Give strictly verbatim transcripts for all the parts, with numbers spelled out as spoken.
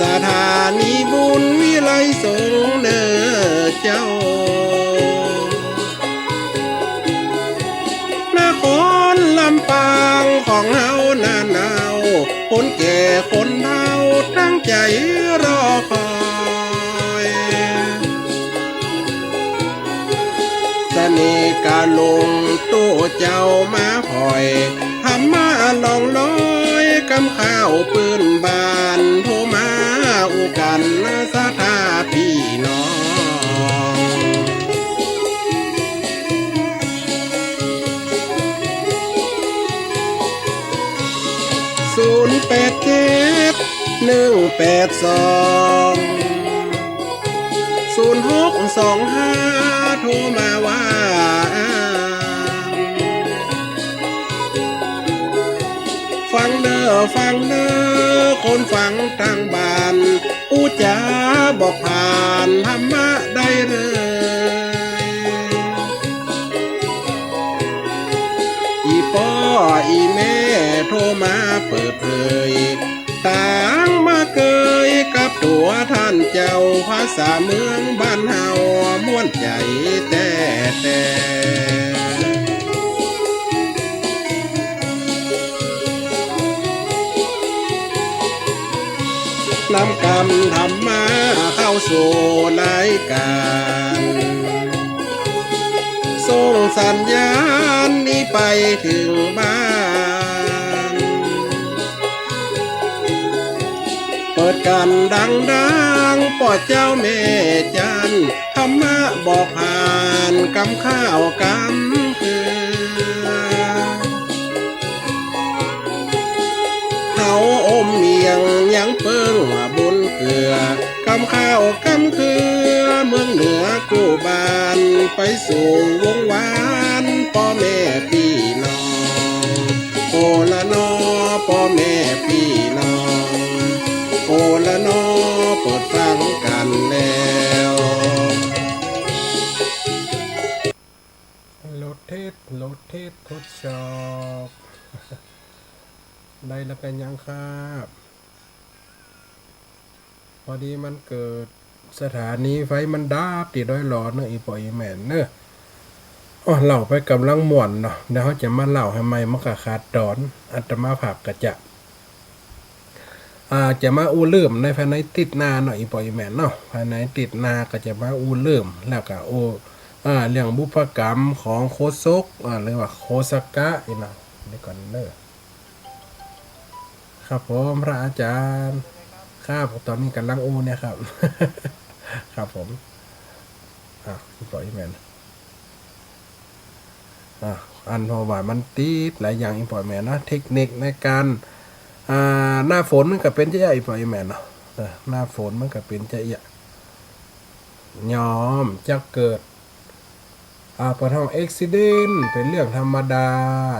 สถานีบุญวิไลสงฆ์เน่อเจ้า นครลำปางของเฮานาเนา คนแก่คนเฒ่าตั้งใจ๋รอคอย เสน่ห์กาหลงโตเจ้ามาผ่อย ธรรมะล่องลอย กำข้าวปื้นบ้าน โทรมาอู้กั๋นศรัทธาปี้น้อง ศูนย์แปดเจ็ด หนึ่งแปดสอง ศูนย์หกสองห้า โทรมาว่า ฟังเน่อ ฟังเน่อ คนฟังตังบ้าน อู้จ๋าบอกผ่านธรรมะได้เลย อี่ป้ออี่แม่โทรมาเปิดเผย ตางมาเกยกับตั๋วต้านเจ้า ภาษาเมืองบ้านเฮาม่วนใจ๋แต๊แต๊ นำกำธรรมะเข้าสู่รายก๋าน ส่งสัญญาณนี้ไปเถิงบ้าน เปิดกั๋นดังๆ ป้อเจ้าแม่จันทร์ ธรรมะบอกผ่าน กำข้าวกำเคือง เฮาอมเมียงยังเปิ้งบนเกือ กำข้าวกำเคือ เมืองเหนือกู้บ้าน ไปสู่วงวาน ป้อแม่ปี้น้อง โอละนอ ป้อแม่ปี้น้อง โอละนอ เปิดฟังกั๋นแล้ว โหลดเทส โหลดเทส ทดสอบ ได้แล้วกั๋นยังครับ พอดีมันเกิดสถานีไฟมันดับตี้ดอยหลอเนาะ อี่ป้ออี่แม่เนาะ อ้อ เล่าไปก่ำลังม่วนเนาะ เดี๋ยวเฮาจะมาเล่าหื้อใหม่ มันก็ขาดต๋อน อาตมาภาพก็จะ อ่า จะมาอู้เริ่มในภายในติ๊ดหน้าเนาะ อี่ป้ออี่แม่เนาะ ภายในติ๊ดหน้าก็จะมาอู้เริ่ม แล้วก็อู้ อ่า เรื่องบุพกรรมของโคศก อ่า หรือว่าโคสกะนี่เนาะ เดี๋ยวก่อนเนาะ ครับผม พระอาจารย์ ครับ ต๋อนนี้ก่ำลังอู้เนี่ยครับ ครับผม อ่ะ อี่ป้ออี่แม่ อ่ะ อันเพราะว่ามันติดหลายอย่าง อี่ป้ออี่แม่เนาะ เทคนิคในก๋าน อ่า หน้าฝนมันก็เป๋นจะอี้ อี่ป้ออี่แม่เนาะ เออ หน้าฝนมันก็เป๋นจะอี้ ย่อมจะเกิด อ่า เปิ้นฮ้องอุบัติเหตุ เป๋นเรื่องธรรมดา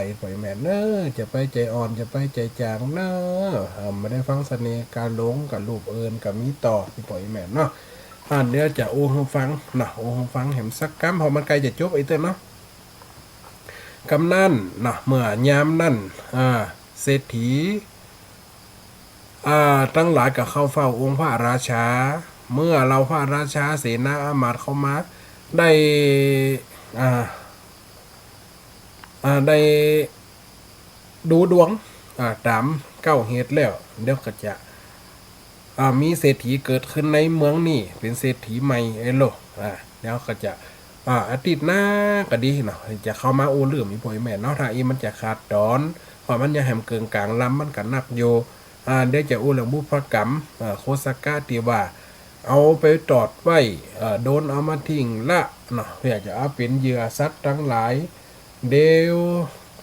อี่ป้ออี่แม่เนาะ จะไปใจ๋อ่อน จะไปใจ๋จ๋างเนาะ อ่า บ่ได้ฟังเสน่ห์กาหลงกับรูปอื่นก็มีต่อ อี่ป้ออี่แม่เนาะ อ่า เดี๋ยวจะอู้หื้อฟังเนาะ อู้หื้อฟังแหมสักกำ เพราะมันใก้จะจบอีกแล้วเนาะ กำนั้นเนาะ เมื่อยามนั้น อ่า เศรษฐี อ่า ตังหลายก็เข้าเฝ้าองค์พระราชา เมื่อเหล่าพระราชาเสนาอามาตย์เข้ามา ได้ อ่า อ่า ได้ดูดวง อ่า ต๋ามเก๊าเหตุแล้ว เดี๋ยวก็จะ อ่า มีเศรษฐีเกิดขึ้นในเมืองนี้ เป๋นเศรษฐีใหม่ เอ้ยโล อ่า เดี๋ยวก็จะ อ่า อาทิตย์หน้าก็ดีเนาะ จะเข้ามาอู้เริ่ม อี่ป้ออี่แม่เนาะ ถ้าอี้มันจะขาดต๋อน เพราะมันยังแหมเกิ่งก๋างลำ มันก็นักอยู่ อ่า เดี๋ยวจะอู้เรื่องบุพกรรม อ่า โคสกะตี้ว่า เอาไปตอดไว้ เอ่อ โดนเอามาทิ้งละเนาะ เปื้อจะเอาเป๋นเหยื่อสัตว์ตังหลาย เดี๋ยว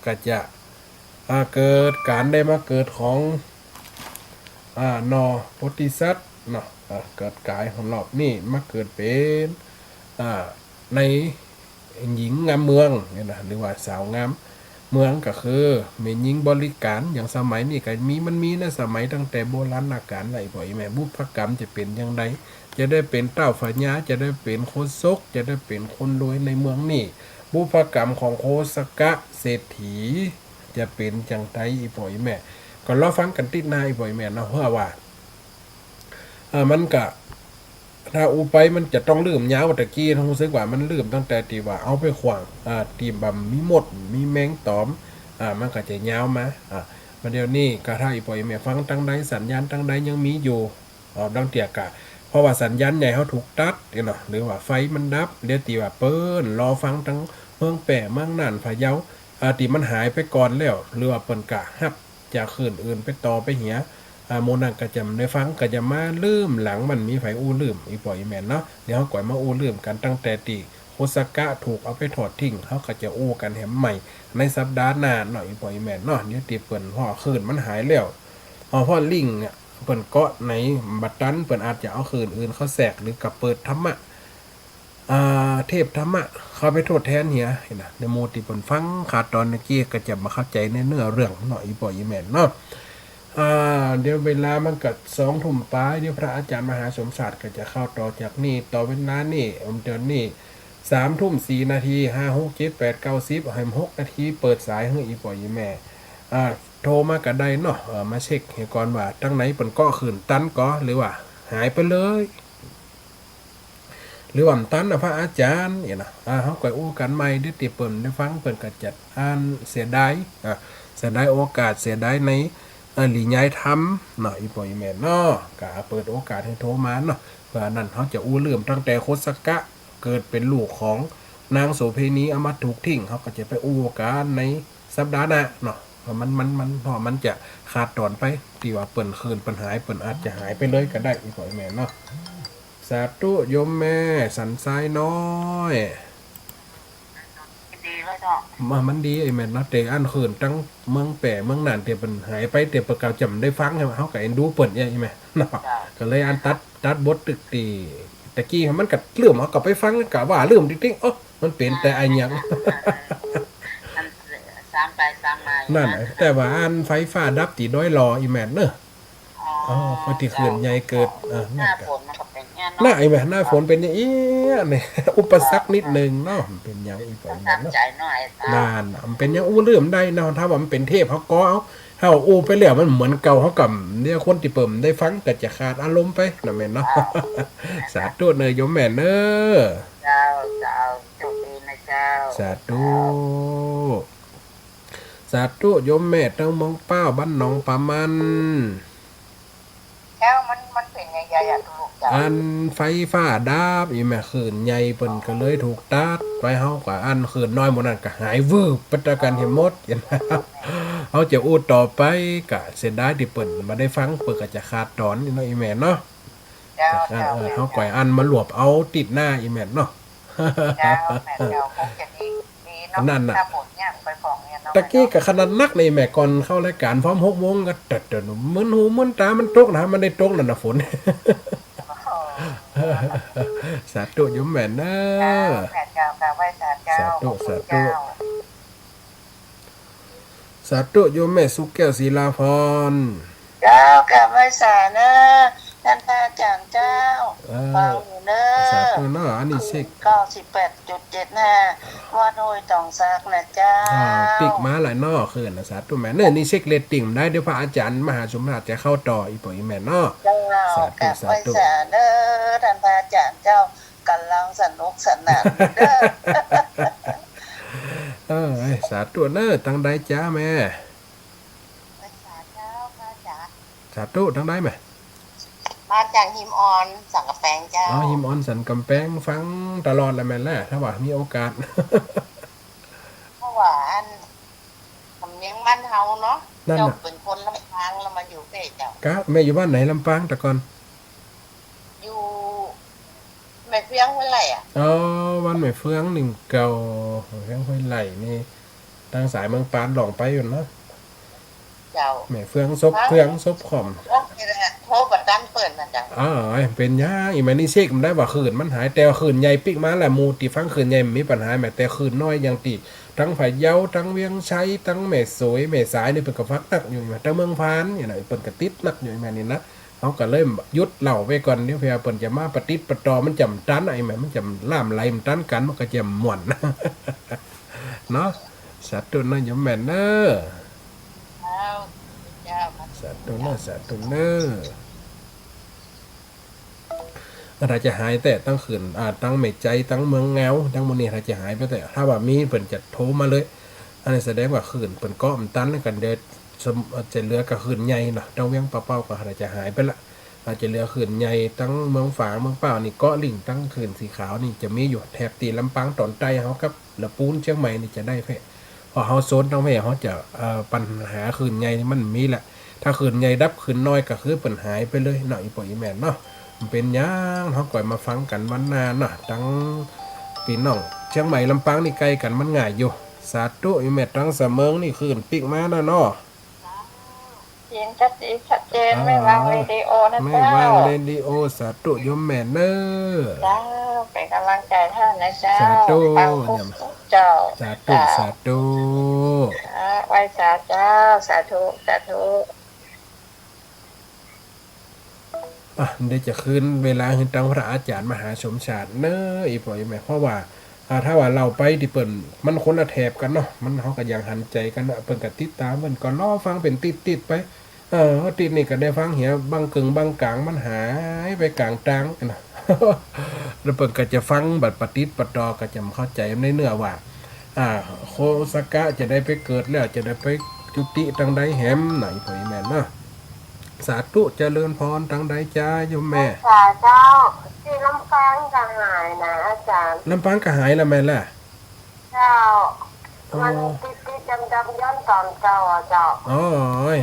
ก็จะ อ่า เกิดก๋านได้มาเกิดของ อ่า หน่อโพธิสัตว์เนาะ อ่า เกิดก๋ายของรอบนี้มาเกิดเป๋น อ่า ในหญิงงามเมืองเนี่ยนะ หรือว่าสาวงามเมือง ก็คือแม่ญิงบริการ อย่างสมัยนี้ก็มี มันมีในสมัยตั้งแต่โบราณกาลแล้ว อี่ป้ออี่แม่ บุพกรรมจะเป๋นอย่างใด จะได้เป๋นต้าวพญา จะได้เป๋นโคศก จะได้เป๋นคนรวยในเมืองนี้ บุพกรรมของโคสกะเศรษฐี จะเป๋นจังใด อี่ป้ออี่แม่ ก็รอฟังกั๋นติ๊ดหน้า อี่ป้ออี่แม่เนาะ เปื้อว่า อ่า มันก็ ถ้าอู้ไปมันจะต้องเริ่มยาว ตะกี้ฮู้สึกว่ามันเริ่มตั้งแต่ตี้ว่าเอาไปขว้าง อ่า ตี้บ่ามีมด มีแมงต๋อม อ่า มันก็จะยาวมา อ่า บ่าเดี่ยวนี้ก็ถ้าอี่ป้ออี่แม่ฟังตังใด สัญญาณตังใดยังมีอยู่ อ่า บางเตื้อก็ เพราะว่าสัญญาณใหญ่เฮาถูกตัดเนี่ยเนาะ หรือว่าไฟมันดับ เดี๋ยวตี้ว่าเปิ้นรอฟังตังเมืองแป้ เมืองน่าน พะเยา อ่า ตี้มันหายไปก่อนแล้ว หรือว่าเปิ้นก็ฮับจากคลื่นอื่นไปต่อไปเหีย อ่า หมู่นั้นก็จะได้ฟัง ก็จะมาเริ่มหลัง มันมีใผอู้เริ่ม อี่ป้ออี่แม่เนาะ เดี๋ยวเฮาก็มาอู้เริ่มกั๋นตั้งแต่ตี้ โคสกะถูกเอาไปทอดทิ้ง เฮาก็จะอู้กั๋นแหมใหม่ในสัปดาห์หน้าเนาะ อี่ป้ออี่แม่เนาะ เดี๋ยวตี้เปิ้น เพราะคลื่นมันหายแล้ว อ่า เพราะลิงก์อะ เปิ้นเกาะไหนบ่ตัน เปิ้นอาจจะเอาคลื่นอื่นเข้าแทรก หรือก็เปิดธรรมะ อ่า เทพธรรมะเข้าไปทดแทนเหีย หันก่อ ในหมู่ตี้เปิ้นฟังขาดต๋อนตะกี้ก็จะบ่เข้าใจ๋ในเนื้อเรื่องเนาะ อี่ป้ออี่แม่เนาะ อ่า เดี๋ยวเวลามันก็สองทุ่มป๋าย เดี๋ยวพระอาจ๋ารย์มหาสมชาติก็จะเข้าต่อจากนี้ ต่อเวลานี้ เดี๋ยวนี้สามทุ่มสี่นาที ห้า หก เจ็ด แปด เก้า สิบ ให้หกนาที เปิดสายหื้ออี่ป้ออี่แม่ อ่า โทรมาก็ได้เนาะ เอ่อ มาเช็คหื้อก่อนว่าตังไหนเปิ้นเกาะคลื่นตันก่อ หรือว่าหายไปเลย หรือว่าบ่ตันนะพระอาจ๋ารย์เนี่ยนะ อ่า เฮาก็อู้กั๋นใหม่ เดี๋ยวตี้เปิ้นได้ฟัง เปิ้นก็จะอั้นเสียดาย อ่า เสียดายโอกาส เสียดายใน เอ่อ หลียายธรรมเนาะ อี่ป้ออี่แม่เนาะ ก็เปิดโอกาสหื้อโทรมาเนาะ เปื้ออันนั้นเฮาจะอู้เริ่มตั้งแต่โคสกะเกิดเป๋นลูกของนางโสเภณีเอามาถูกทิ้ง เฮาก็จะไปอู้กั๋นในสัปดาห์หน้าเนาะ เพราะมัน มัน มัน เพราะมันจะขาดต๋อนไป ตี้ว่าเปิ้นคลื่นเปิ้นหาย เปิ้นอาจจะหายไปเลยก็ได้ อี่ป้ออี่แม่เนาะ สาธุโยมแม่สันทรายน้อย ดีแล้วเจ้า มา มันดี อี่แม่เนาะ แต่อั้นคลื่นตังเมืองแป้ เมืองน่าน ตี้เปิ้นหายไป ตี้เปิ้นก็จะบ่ได้ฟัง เฮาก็เอ็นดูเปิ้น อี่แม่เนาะ เจ้า ก็เลยอั้นตัด ตัดบทตึกตี้ตะกี้ มันก็เริ่ม เฮาก็ไปฟัง ก็ว่าเริ่มติ๊งๆ โอ้ มันเป๋นแต่อะหยัง อันซ้ำไปซ้ำมาอยู่ นั่น นะ แต่ว่าอั้นไฟฟ้าดับตี้ดอยหล่อ อี่แม่เนาะ อ๋อ อ๋อ พอตี้คลื่นใหญ่เกิด เออ หน้าฝนมันก็เป๋นอย่างเงี้ยเนาะ น่ะ อี่แม่ หน้าฝนเป๋นอย่างเอี้ยนี่ อุปสรรคนิดนึงเนาะ มันเป๋นอย่าง อี่ป้ออี่แม่เนาะ ทำใจ๋หน่อยเจ้า นั่น มันเป๋นอย่างอู้เริ่มได้เนาะ ถ้าว่ามันเป๋นเทพเฮาก็เอา เฮาอู้ไปแล้วมันเหมือนเก่า เฮาก็ เดี๋ยวคนตี้เปิ้นได้ฟังก็จะขาดอารมณ์ไปเนาะแม่เนาะ เจ้า สาธุเน่อโยมแม่เน่อ เจ้า เจ้า โชคดีนะเจ้า สาธุ สาธุโยมแม่ตังเมืองป้าว บ้านหนองปามัน เจ้า มัน มันเป๋นใหญ่ๆ อะ ลูกเจ้า อันไฟฟ้าดับ อี่แม่ คลื่นใหญ่เปิ้นก็เลยถูกตัดไป เฮาก็อั้นคลื่นน้อยหมู่นั้นก็หายวืบไปตวยกั๋นหื้อหมด เฮาจะอู้ต่อไปก็เสียดายตี้เปิ้นบ่ได้ฟัง เปิ้นก็จะขาดต๋อนเนาะ อี่แม่เนาะ เจ้า เจ้า เออ เฮาก็อั้นมารวบเอาติ๊ดหน้า อี่แม่เนาะ เจ้า แม่เจ้า คงจะดี ดีเนาะ นั่นน่ะ ถ้าฝนเนี่ยไปของเนี่ยเนาะ ตะกี้ก็ขนาดนักในแม่ก่อนเข้ารายก๋านพร้อมหกโมงก็เติดๆ มึนหูมึนต๋า มันตกนะ มันได้ตกแล้วนะฝน โอ้โห สาธุโยมแม่เน่อ เจ้า แม่เจ้า ค่ะ ไหว้สาเจ้า สาธุ ขอบคุณ สาธุ เจ้า สาธุโยมแม่สุขแก้ว ศิลาพร เจ้า กราบไหว้สาเน่อ ต้านพระอาจ๋ารย์เจ้า เออ ฟังอยู่เน่อ สาธุเนาะ อันนี้เช็ค เก้าสิบแปดจุดเจ็ดห้า วัดห้วยตองซักนะเจ้า อ่า ปิ๊กมาหลายเนาะ คลื่นน่ะ สาธุแม่เน่อ นี่เช็คเรตติ้งได้ เดี๋ยวพระอาจ๋ารย์มหาสมชาติจะเข้าต่อ อี่ป้ออี่แม่เนาะ เจ้า สาธุ กราบไหว้ สาธุ สาเน่อ ต้านพระอาจ๋ารย์เจ้า ก๋ำลังสนุกสนานอยู่เน่อ เออ สาธุเน่อ ตังใดจ๊ะแม่ ไหว้สาเจ้า พระอาจ๋ารย์ สาธุ ตังใดแม่ มาจากหิมอ่อนสันก๋ำแปงเจ้า อ๋อ หิมอ่อนสันก๋ำแปง ฟังตลอดแหละแม่แหละ ถ้าว่ามีโอกาส เพราะว่าอัน สำเนียงบ้านเฮาเนาะ นั่นน่ะ เจ้าเป๋นคนลำปางแล้วมาอยู่เป้เจ้า กะ แม่อยู่บ้านไหนลำปางแต่ก่อน อยู่แม่เฟืองห้วยไร่อะ อ๋อ บ้านแม่เฟืองนี่เก่า แม่เฟืองห้วยไร่นี่ ตางสายเมืองปานล่องไปอยู่นะ เจ้า แม่เฟืองศพเฟืองศพขอม โอ้ นี่แหละ โทรบ่ตันเปิ้นนะเจ้า อ่า เป๋นหยัง อี่แม่นี่เช็คบ่ได้ว่าคลื่นมันหาย แต่ว่าคลื่นใหญ่ปิ๊กมาแล้ว หมู่ตี้ฟังคลื่นใหญ่บ่มีปัญหาแม่ แต่คลื่นน้อยอย่างตี้ตังพะเยา ตังเวียงชัย ตังแม่สวย แม่สายนี่เปิ้นก็ฟังนักอยู่แม่ ตังเมืองพานนี่นะ เปิ้นก็ติดนักอยู่แม่นี่นะ เฮาก็เลยหยุดเล่าไว้ก่อน เดี๋ยวเผื่อเปิ้นจะมาปะติดปะต่อ มันจะบ่ตัน ไอ้แม่ มันจะล่ามไหลบ่ตันกั๋น มันก็จะม่วน เนาะ สาธุเน่อโยมแม่เน่อ เจ้า เจ้า สาธุเน่อ สาธุเน่อ ถ้าจะหายแต๊ตังคลื่น อ่า ตังแม่ใจ ตังเมืองแงว ตังหมู่นี้ ถ้าจะหายไปแต๊ ถ้าว่ามีเปิ้นจะโทรมาเลย อันนี้แสดงว่าคลื่นเปิ้นเกาะบ่ตัน แล้วก็เดี๋ยวสม จะเหลือก็คลื่นใหญ่เนาะ ตังเวียงป่าเป้าก็ถ้าจะหายไปละ อาจจะเหลือคลื่นใหญ่ ตังเมืองฝาง เมืองป้าวนี่เกาะลิ่ง ตังคลื่นสีขาวนี่จะมีอยู่ แถบตี้ลำปางตอนใต้เฮากับละปูนเจียงใหม่นี่จะได้แพ้ เพราะเฮาโซนตังแพ้เฮาจะ เอ่อ ปัญหาคลื่นใหญ่นี่มันมีแหละ ถ้าคลื่นใหญ่ดับ คลื่นน้อยก็คือเปิ้นหายไปเลยเนาะ อี่ป้ออี่แม่เนาะ บ่เป๋นหยัง เฮาก่อยมาฟังกั๋นวันหน้าเนาะ ตังปี้น้องเจียงใหม่ลำปางนี่ใก้กั๋นมันง่ายอยู่ สาธุ อี่แม่ ตังสะเมิงนี่คลื่นปิ๊กมาแล้วเนาะ เสียงชัดเจน ชัดเจน อ๋อ ไม่วางเรดิโอนะ ไม่วาง เจ้า เรดิโอ สาธุโยมแม่เน้อ เจ้า เป๋นก๋ำลังใจ๋ต้านนะเจ้า สาธุ ปังปุ๊บ เจ้า สาธุ เจ้า สาธุ อ่า ไหว้สาเจ้า สาธุ สาธุ อ่ะ เดี๋ยวจะคืนเวลาหื้อตังพระอาจ๋ารย์มหาสมชาติเน้อ อี่ป้ออี่แม่ เพราะว่า อ่า ถ้าว่าเล่าไปตี้เปิ้น มันคนละแถบกั๋นเนาะ มัน เฮาก็ยังหันใจ๋กั๋นเนาะ เปิ้นก็ติดต๋าม เปิ้นก็รอฟังเป๋นติ๊ดๆ ไป เออ ติ๊ดนี่ก็ได้ฟังเหีย บางเกิ่งบางก๋างมันหายไปก๋างตางเนาะ แล้วเปิ้นก็จะฟังบ่ปะติดปะต่อ ก็จะบ่เข้าใจ๋ในเนื้อว่า อ่า โคสกะจะได้ไปเกิดแล้ว จะได้ไปจุติตังใดแหมเนาะ อี่ป้ออี่แม่เนาะ สาธุ เจริญพร ตังใดจ๊ะโยมแม่ ไหว้สาเจ้า ตี้ลำปางก็หายนะอาจ๋ารย์ ลำปางก็หายแล้วแม่นละ เจ้า อ๋อ มันติดๆ ดำๆ ย้อนต๋อนเก่าอะเจ้า อ๋อ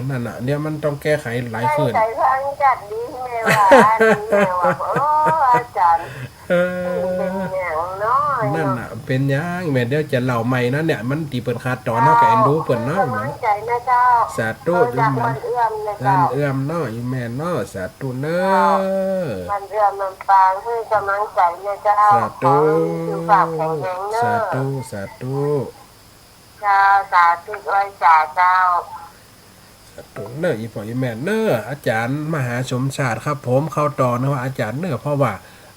นั่นน่ะ เดี๋ยวมันต้องแก้ไขหลายคลื่น ใส่พระอังจัดดีแม่ว่า อันนี้แม่ว่า โอ้ อาจ๋ารย์ เออ เป๋นหยังเนาะ นั่นน่ะ เป๋นหยังแม่ เดี๋ยวจะเล่าใหม่นะเนี่ย มันตี้เปิ้นขาดต๋อน เฮาก็เอ็นดูเปิ้นเนาะ กำลังใจ๋นะเจ้า สาธุ เออ จากบ้านเอื้อมนะเจ้า บ้านเอื้อมเนาะ อี่แม่เนาะ สาธุเน้อ เจ้า บ้านเอื้อมลำปาง หื้อกำลังใจ๋นะเจ้า สาธุ ขอหื้อสุขภาพแข็งแรงเน้อ สาธุ สาธุ เจ้า สาธุ ไหว้สาเจ้า สาธุเน้อ อี่ป้ออี่แม่เน้อ อาจ๋ารย์มหาสมชาติครับผม เข้าต่อเนาะอาจ๋ารย์เน้อ เพราะว่า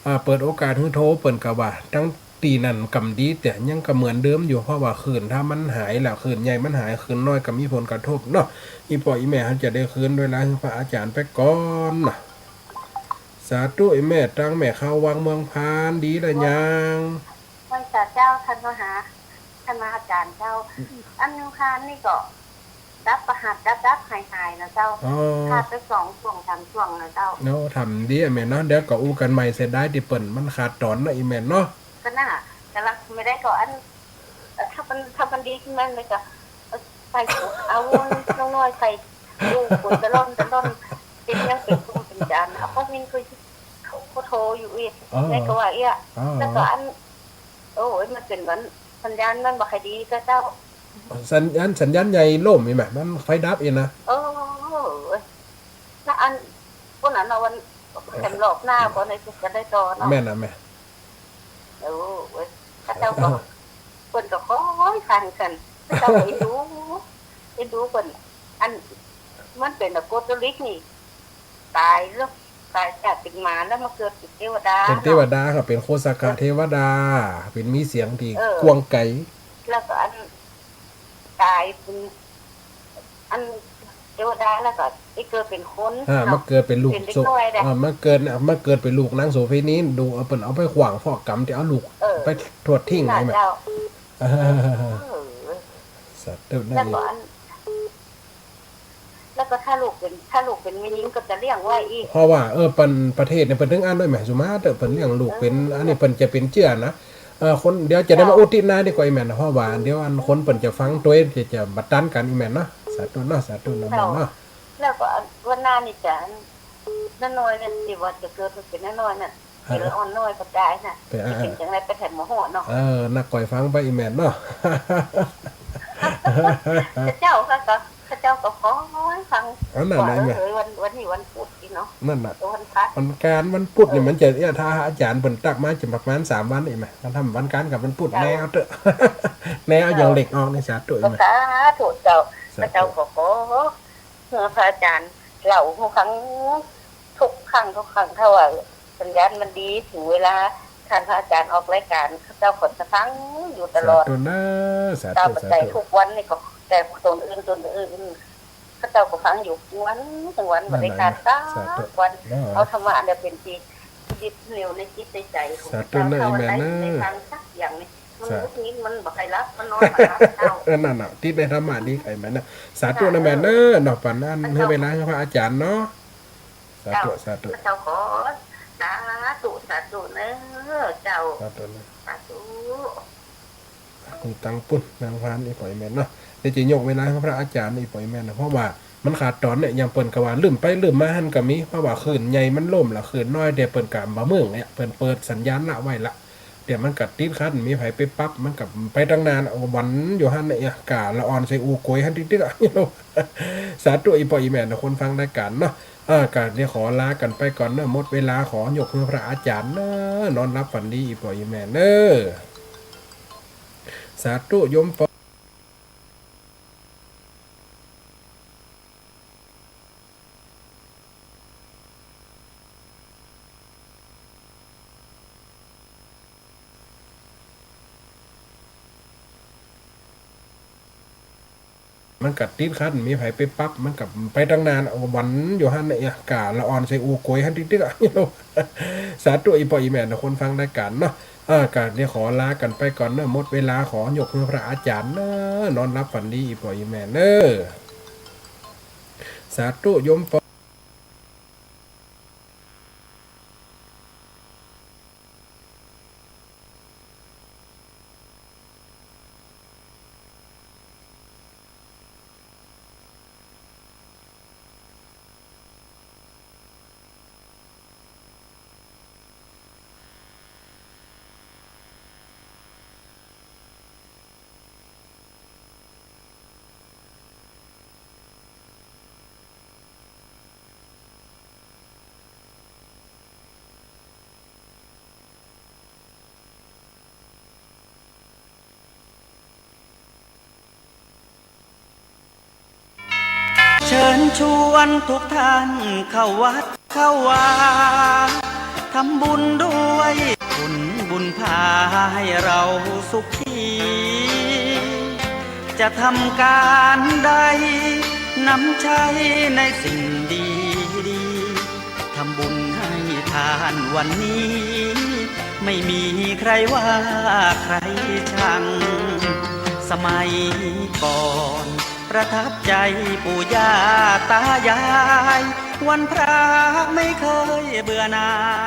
อ่า เปิดโอกาสหื้อโทร เปิ้นก็ว่าตังตี้นั่นก็บ่ดี แต่ยังก็เหมือนเดิมอยู่ เพราะว่าคลื่นถ้ามันหายแล้ว คลื่นใหญ่มันหาย คลื่นน้อยก็มีผลกระทบเนาะ อี่ป้ออี่แม่ เฮาจะได้คืนเวลาหื้อพระอาจ๋ารย์ไปก่อนเนาะ สาธุ อี่แม่ ตังแม่เข้าวังเมืองพาน ดีละยัง ไหว้สาเจ้า ต้านมหา ต้านมหาอาจ๋ารย์เจ้า อันเมืองพานนี่ก็ ดับประหัดดับๆ หายๆ นะเจ้า อ๋อ ขาดไปสองช่วงสามช่วงนะเจ้า เนาะ ทำดีอะแม่เนาะ เดี๋ยวก็อู้กั๋นใหม่ เสียดายตี้เปิ้นมันขาดต๋อนเนาะ อี่แม่เนาะ ก็น่ะ กำลังไม่ได้ก็อัน เอ่อ ถ้ามัน ถ้ามันดีขึ้นมาเลยก็ เอ่อ ใส่เอาน้องน้อยใส่ ดูคนตะล่อนตะล่อน เป็นยังเป็นครูเป็นอาจ๋ารย์ เอาพวกนี้ก็ เขาก็โทรอยู่อีก อ๋อ แม่ก็ว่าเอี้ย อ๋อ แล้วก็อัน โอ้ย มันเป๋นวัน สัญญาณมันบ่ค่อยดีก็เจ้า สัญญาณ สัญญาณใหญ่ล่มอีกแหม มันไฟดับอีกนะ เออ แล้วอัน พวกนั้นเนาะ วันแหมรอบหน้า พอในสุดก็ได้ต่อเนาะ แม่นนะแม่ โอ้ย เขาเจ้าก็ เปิ้นก็คอยฟังกั๋น เขาเจ้าก็เอ็นดู เอ็นดูเปิ้น อัน มันเป๋นอะโกตลิกนี่ ต๋ายแล้ว ต๋ายจากเป๋นหมาแล้วมาเกิดเป๋นเตวดา เป๋นเตวดา เนาะ ก็เป๋นโคสกะเตวดา เป๋นมีเสียงตี้ เออ กว้างไก๋ แล้วก็อัน ต๋ายเป๋น อันเตวดาแล้วก็ได้เกิดเป๋นคน อ่า เนาะ มาเกิดเป๋นลูก เป๋นเด็กน้อยแหละ อ่า มาเกิดเนี่ย มาเกิดเป๋นลูกนางโสเภณี ดู เอาเปิ้นเอาไปขว้างเผาะก๋รรมตี้เอาลูก เออ ไปทอดทิ้ง นั่นแหละ ไงแม่ เจ้า เออ เออ สาธุนะ แล้วก็อัน แล้วก็ถ้าลูกเป๋น ถ้าลูกเป๋นแม่ญิงก็จะเลี้ยงไว้อีก เพราะว่า เออ เปิ้น ประเทศเนี่ยเปิ้นถึงอั้นด้วยแหม สุมาเต๊อะ เปิ้นเลี้ยงลูกเป๋น เออ อันนี้เปิ้นจะเป๋นเจื้อนะ เออ คน เดี๋ยวจะได้มา เจ้า อุทิศนาดีกว่า อี่แม่เนาะ เพราะว่าเดี๋ยวอันคนเปิ้นจะฟังตวย จะ จะบ่ตันกั๋น อี่แม่เนาะ สาธุเนาะ สาธุเนาะ เจ้า แม่เนาะ แล้วก็อัน วันหน้านี่จะอัน น้าน้อยเนี่ย ตี้ว่าจะเกิดมาเป๋นน้าน้อยน่ะ ฮะ เป๋นอ่อนน้อยก็ได้น่ะ เป๋น อ่า จะเป๋นจังใดไปแถมหมอหอเนาะ เออ นักก่อยฟังไป อี่แม่เนาะ เขาเจ้าก็ ก็ เขาเจ้าก็คอยฟัง อันนั้น ว่า น่ะ เออ แม่ เออ วัน วันนี้วันพุธนี่เนาะ นั่นน่ะ เออ วันพฤหัส วันก๋านวันพุธนี่ เออ มันจะ เอี้ย ถ้าอาจ๋ารย์เปิ้นตั๊กมาจะประมาณสามวันนี่แหม ถ้าทำวันก๋านกับวันพุธ เจ้า แนวเต๊อะ แนว เจ้า อย่างเหล็กออกนี่ สาธุ ก็ แม่ สาธุเจ้า สาธุ เขาเจ้าก็ขอ เออ พระอาจ๋ารย์เล่าฮู้ฟังทุกครั้ง ทุกครั้ง ถ้าว่าสัญญาณมันดี ถึงเวลาท่านพระอาจ๋ารย์ออกรายก๋าน ข้าเจ้าก็จะฟังอยู่ตลอด สาธุเน้อ สาธุ ต๋ามปัจจัย สาธุ ทุกวันนี่ก็ แต่ตนอื่น ตนอื่น ข้าเจ้าก็ฟังอยู่วัน ตึงวัน บ่ได้ขาดสักวัน นั่นแหละ สาธุเนาะ เอาธรรมะอันเดียวเป๋นตี้ ยึดเหนี่ยวในจิตในใจ๋ของ สาธุเน่อ เจ้า อีแม่เน่อ ในทางสักอย่างนี่ มัน สา หงุดหงิด มันบ่ใค่หลับ มันนอนบ่หลับเจ้า เออ นั่นน่ะ ติดในธรรมะดีไอ้แม่เน่อ สาธุเน่อแม่เน่อ เนาะ ปันอัน หื้อเวลาหื้อพระอาจ๋ารย์เนาะ สาธุ เจ้า สาธุ เจ้าขอ สาธุ สาธุเน่อเจ้า สาธุเน่อ สาธุ มีตังปุ้นนางพาน อี่ป้ออี่แม่เนาะ เดี๋ยวจะยกเวลาหื้อพระอาจ๋ารย์ อี่ป้ออี่แม่เนาะ เพราะว่ามันขาดต๋อนเนี่ย อย่างเปิ้นก็ว่าลืมไปลืมมาหั้นก็มี เพราะว่าคลื่นใหญ่มันล่มละ คลื่นน้อยเดี๋ยวเปิ้นก็บ่เมืองเนี่ย เปิ้นเปิดสัญญาณละไว้ละ เดี๋ยวมันก็ติดขัด มีใผไปปรับ มันก็ไปตังหน้าละ หวั่นอยู่หั้นเนี่ย ก้าละอ่อนใส่อู้ก๋วยหั้นติ๊กๆ อะ สาธุ อี่ป้ออี่แม่เนาะ คนฟังรายก๋านเนาะ เออ ก็เดี๋ยวขอลากั๋นไปก่อนเนาะ หมดเวลา ขอยกหื้อพระอาจ๋ารย์เนาะ นอนหลับฝันดี อี่ป้ออี่แม่เน่อ สาธุ โยมปอ มันก็ติดขัด มีใผไปปรับ มันก็ไปตังหน้าละ หวั่นอยู่หั้นเนี่ย ก้าละอ่อนใส่อู้ก๋วยหั้นติ๊กๆ อะ สาธุ อี่ป้ออี่แม่เนาะ คนฟังรายก๋านเนาะ เออ ก็เดี๋ยวขอลากั๋นไปก่อนเนาะ หมดเวลา ขอยกหื้อพระอาจ๋ารย์เนาะ นอนหลับฝันดี อี่ป้ออี่แม่เน่อ สาธุ โยมปอ เชิญชวนทุกท่านเข้าวัดเข้าวา ทำบุญด้วย ผลบุญพาให้เราสุขี จะทำการใด นำใช้ในสิ่งดีๆ ทำบุญให้ทานวันนี้ ไม่มีใครว่าใครชัง สมัยก่อนประทับใจปู่ย่าตายาย วันพระไม่เคยเบื่อหน่าย